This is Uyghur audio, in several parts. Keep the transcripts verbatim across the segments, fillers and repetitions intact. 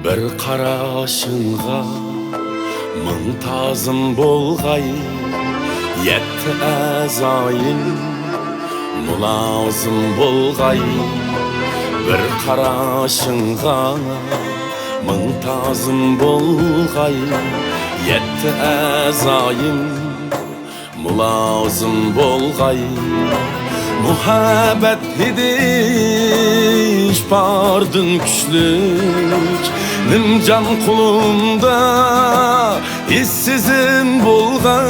بىر قاراشىڭغا مىڭ تازىم بولغاي، يەتتە ئەزايىم مۇلازىم بولغاي. بىر قاراشىڭغا مىڭ تازىم بولغاي، يەتتە ئەزايىم مۇلازىم بولغاي. مۇھەببەت ھىدى شىپاردىن كۈچلۈك، نىمجان قولۇمدا ھېس سېزىم بولغاي.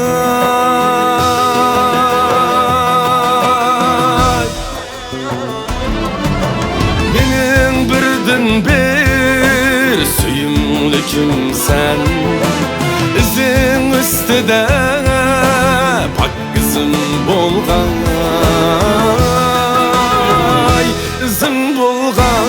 مېنىڭ بىردىنبىر سۆيۈملۈكۈم سەن، ئىزىڭ ئۈستىدە پاك ئىزىم بولغاي، ئىزىم بولغاي.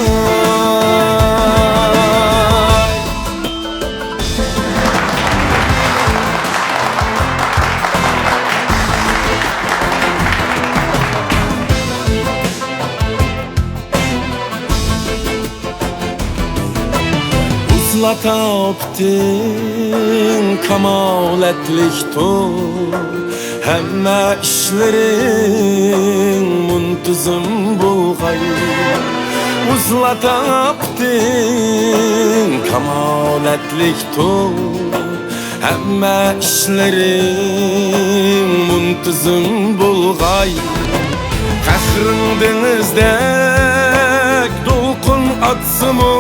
ئۇزلا تاپتىڭ، كامالەتلىكتۇر ھەممە ئىشلىرىڭ، مۇنتىزىم بولغاي. ئۇزلا تاپتىڭ، كامالەتلىكتۇر ھەممە ئىشلىرىڭ، مۇنتىزىم بولغاي. قەھرىڭ دېڭىزدەك دولقۇن ئاتسىمۇ،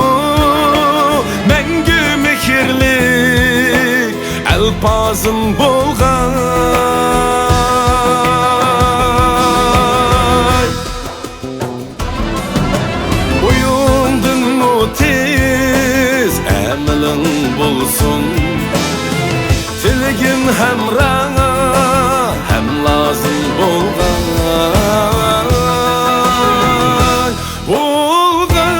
مەڭگۈ مېھىرلىك ئەلپازىم بولغاي. بويۇمدىنمۇ تېز ئەمىلىڭ بولسۇن، تىلىگىم ھەمراھ ھەم لازىم بولغاي، بولغاي.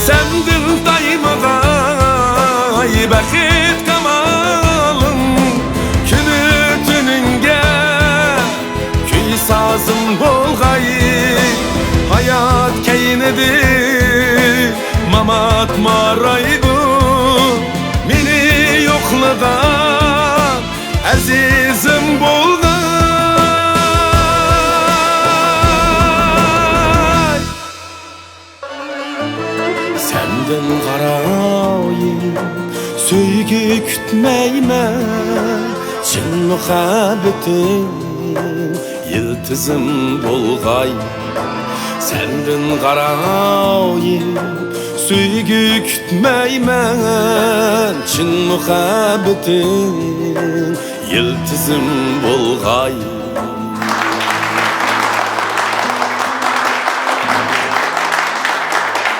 سەندىن تايمىغاي بەخت كامالىم، كۈنى تۈنۈڭگە كۈي سازىم بولغاي. ھايات كەينىدە مامات مارايدۇ، مېنى يوقلىغان ئەزىزىم بولغاي. سەندىن غارايىپ سۆيگۈ كۈتمەيمەن، چىن مۇھەببىتىم يىلتىزىم بولغاي. سەندىن غارايىپ سۆيگۈ كۈتمەيمەن، چىن مۇھەببىتىم يىلتىزىم بولغاي.